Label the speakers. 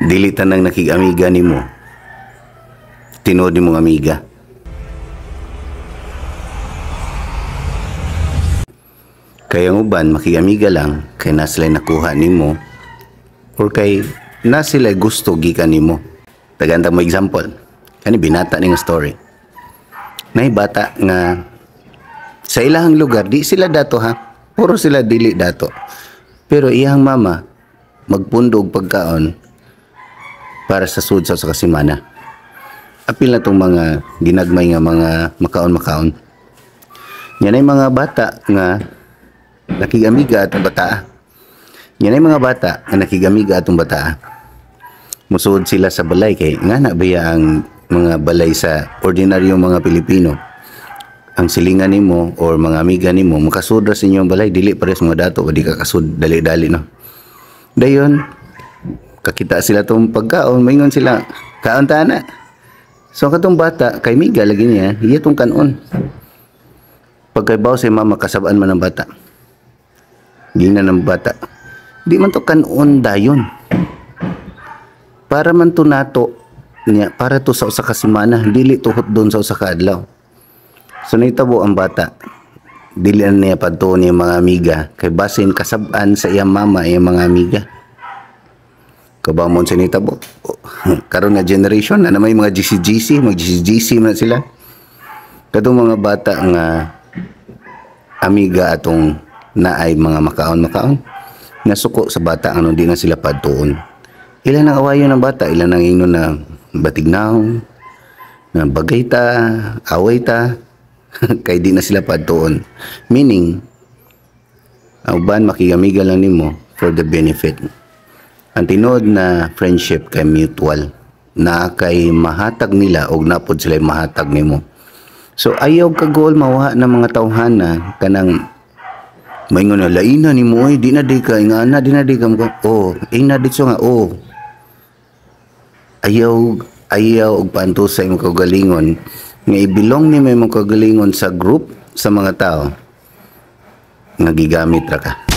Speaker 1: Dili tanang nakig-amiga nimo tinuod nimong amiga. Kaya ang uban makig-amiga lang kay na sila nakuha nimo or kay na sila gusto gikan nimo. Tagaan mo example. Kani binata ning story. Nay bata nga sa ilahang lugar di sila dato ha. Puro sila dili dato. Pero iyang mama magpundo og pagkaon para sa sud sa kasimana. Apil na tong mga ginagmay nga mga makaon-makaon. Yan ay mga bata nga nakigamiga atong bata. Yan ay mga bata nga nakigamiga atong bata. Musuod sila sa balay kay nga na baya ang mga balay sa ordinaryong mga Pilipino. Ang silingan nimo or mga amiga nimo makasud ra sa inyong balay, dili pares mga dato di ka kasud dali-dali, no. Dayon kakita sila tong pagkaon, maingon sila, "Kaon ta na." So katong bata kay miga lagi niya, iya tong kanon. Pagkaibaw sa mama, kasabaan man ang bata. Gina ng bata, "Di man to kanon dayon. Para man to nato niya, para to sa usa ka semana, dili tuhot doon sa usa ka adlaw." So nahitabo ang bata, dili na niya padtuon niya mga amiga kay basin kasab-an sa iyang mama iyang mga amiga. Kabamon sa nitabo. Karon nga generation na may mga GCGC, mag GCGC man sila. Katong mga bata nga amiga atong naay mga makaon-makaon, nasuko sa bata ano di na sila padtuon. Ilan ang awayon ng bata, ilan ang ingnon na batignaw, na bagay ta, away ta, kay di na sila padtuon. Meaning, ang uban makigamiga lang nimo for the benefit. Ang tinuod na friendship kay mutual, na kay mahatag nila og napod sila mahatag nimo. So ayaw ka goal mawa ng mga tawhana kanang maingon na laina nimo, oy, di na di ka ingana, di na di ka mo, oh, ingna dito nga, oh. Ayaw ayaw og paantos sa imong kaugalingon nga ibilong nimo imong kaugalingon sa group sa mga tao nga gigamit ra ka.